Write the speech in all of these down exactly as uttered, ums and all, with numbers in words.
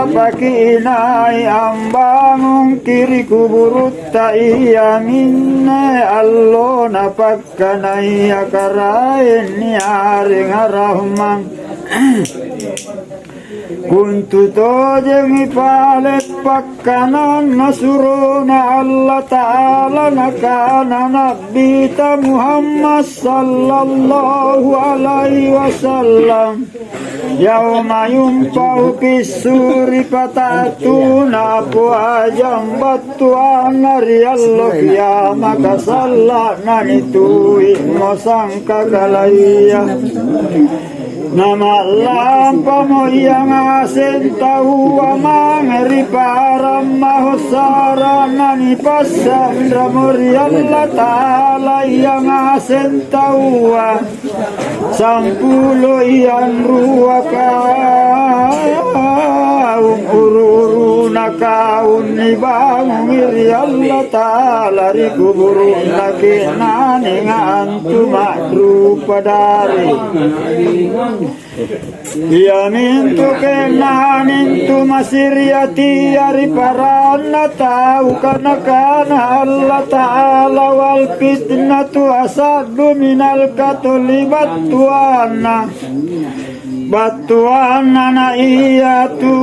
Paki inai ambangungki ri kuburutta, iaminne allona pakkanaya Karaeng niarenga Rahman. Kontu tojengi pale' pakkananna surona Allata'ala, nakana Na'bita Muhammad sallallahu alaihi wasallam, "Yauma yunfakhu fis-suri fata'tuna afwajan," battuanna ri allo kiamaka salla'na nitui'mo sangkakalaia. Nama'lampamo ia ngaseng taua mange ri parang mahossara, nanipassanramo ri Allata'ala ia ngaseng taua. Sampulo ianrua kaung, uru-uruna kaung nibangungi ri Allata'ala ri kuburu'na ke'nanga antu ma'rupa dari. Iamintu ke'nanga antu masiriatia ri paranna tau, kana-kana Allata'ala, "Wal fitnatu asaddu minal qatli," battuanna. Battuanna na iatu.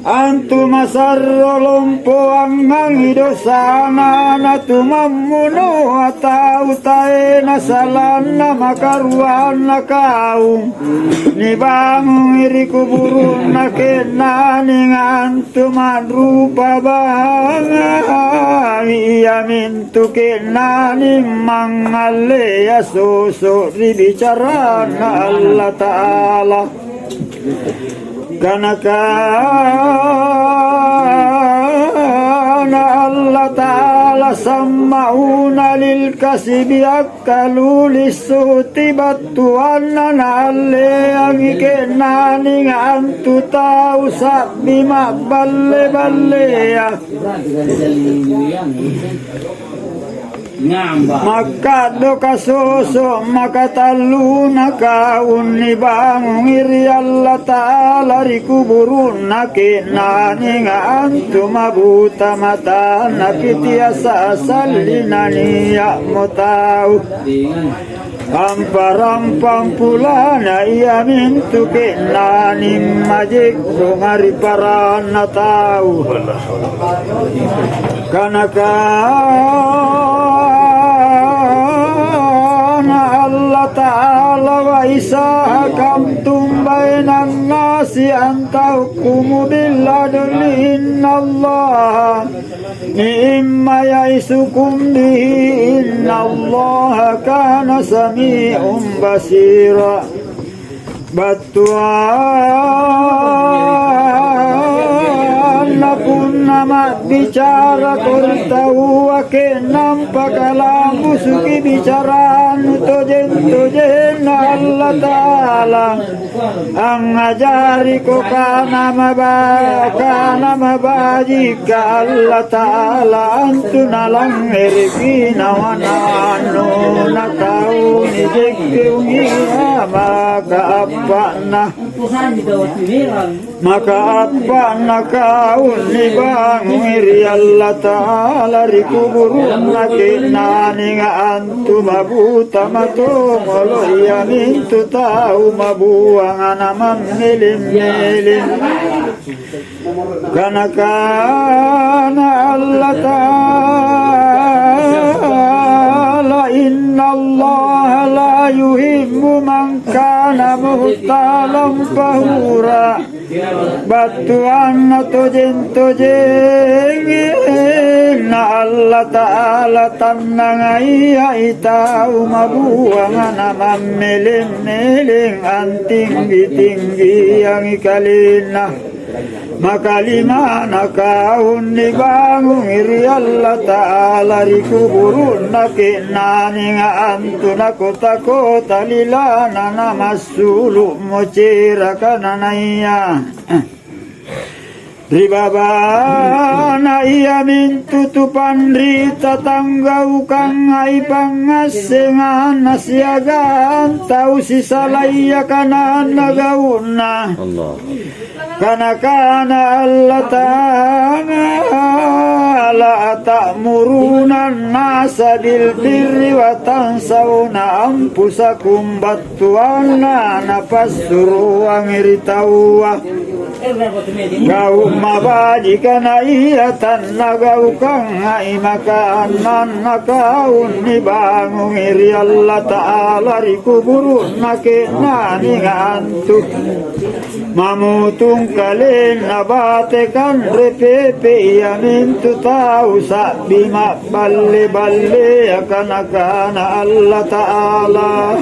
Antu masarro lompoangangi dosana, natumammunoa tau taena salanna makaruanna kau. Nibangungi ri kuburu'na ke'nanga antu ma'rupa bangai, iamintu ke'nanga mangngallea soso' ri bicaranna Allata'ala. Kana-kana Allata'ala, "Samma'una lil kazibi, akkalu lis-suhti," battuanna naalleangi ke'nanga antu tau sa'bi ma'balle-ballea. Makka'doka soso' makatalluna kaung nibangungi ri Allata'ala ri kuburu'na ke'nanga antu mabuta matanna pitiasa salli nania'mo tau. Amparang pampulana iamintu ke'nanga majekkonga ri paranna tau. Kana-kana Allata'ala, "Wa iza hakamtum bainan nasi an tahkumu bil adli, innallaha ni'ma ya'izukum bihi, innallaha kana sami'an basira." Battuanna punna ma'bicarako ri taua ke'nang pakalambusuki bicarannu tojeng-tojenna Allata'ala. Angngajariko kana maba-, kana mabajika Allata'ala, antu nalangngereki nawana-wanona tau nijekkeungia, maka appa'na, maka appa'na kau nibangungi ri Allata'ala ri kuburu'na ke'nanga antu mabuta matongolo', iamintu tau mabuanga namammiling-miling. Kana-kana Allata'ala, "Innallaha la yuhibbu man kana mukhtalan fakhura." Battuanna tojeng-tojengenna Allata'ala, tannangaia tau mabuanga namammiling-miling antinggi-tinggiangi kalenna. Maka limana kau nibangungi ri Allata'ala ri kuburu'na ke'nanga antu nakota-kota lilana namas- sulu'mo ceraka nanaya. Ri babana iamintu tu panrita tanggaukangai pangngassenganna siagang tau sisalaya kananna gau'na. Allah. Kana-kana Allata'ala, "Ata'muruna an-nasa bil birri wa tansauna anfusakum," battuanna napassuroangi ri taua gau' mabajika naia tannagaukangai, maka annanna kau nibangungi ri Allata'ala ri kuburu'na ke'nanga antu. Mamutung kalenna bate kanre pepe iamintu tau sa'bi ma'balle-ballea kana-kana Allata'ala.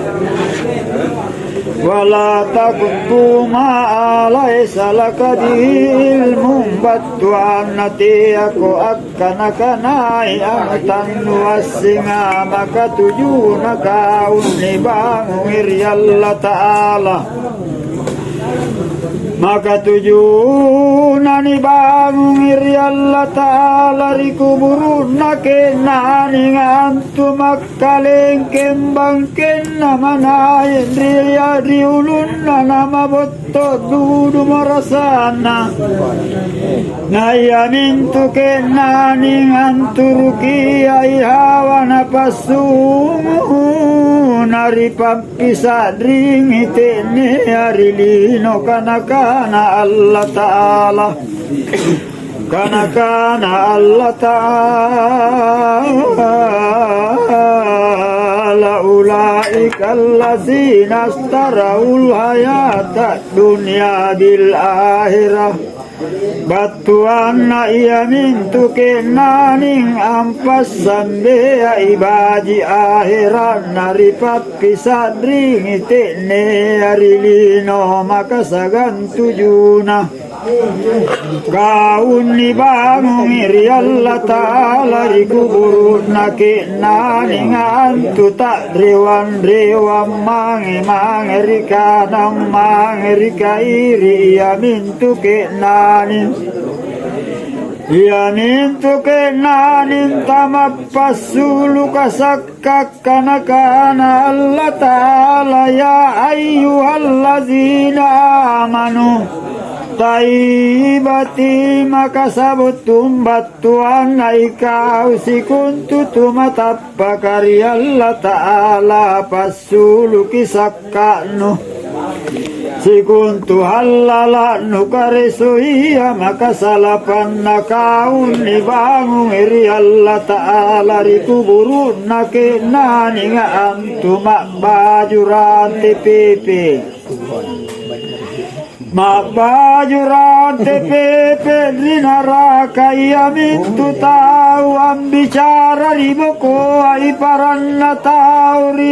Wala taqfu ma laisa laka bihi ilmun, battuanna teako akkana-kanai anu tanuassenga, maka tujuna kau nibangungi ri Allata'ala. Maka tujuna nibangungi ri Allata'ala ri kuburu'na ke'nanga antu makkalengkeng bangkenna manaeng ri, ri ulunna namabotto' dudu marasanna. Na iamintu ke'nanga anturukiai hawa napassunguna ri pam- pisa'ringi te'nea ri lino kana-kana Allata'ala. Kana-kana Allata'ala, "Ulaika allazina ashtaraul hayata dunya bil akhirah." Battuanna iamintu ke'nanga ampassambeai baji' ahera'na ri pappisa'ringi te'nea ri lino makasagang tujuna. Kau nibangungi ri Allata'ala ri kuburu'na ke'nanga antu ta'rewang-rewang mange-mange ri kanang mange ri kairi iamintu ke'nanga. Iamintu ke'nanga tamappasulu' kasakka' kana-kana Allata'ala, "Ya ayyuhallazina amanu, taibati makasabuttung battuanna ikau sikontu tumatappaka ri Allata'ala, pas- suluki sakka'nu. Sikontu hallala'nu karesoia makasalapanna kau nibangungi ri Allata'ala ri kuburu'na ke'nanga antu ma'baju rante pepe. Ma'baju rante pepe ri naraka, iamintu tau ambicara ri bokoa iparanna tau ri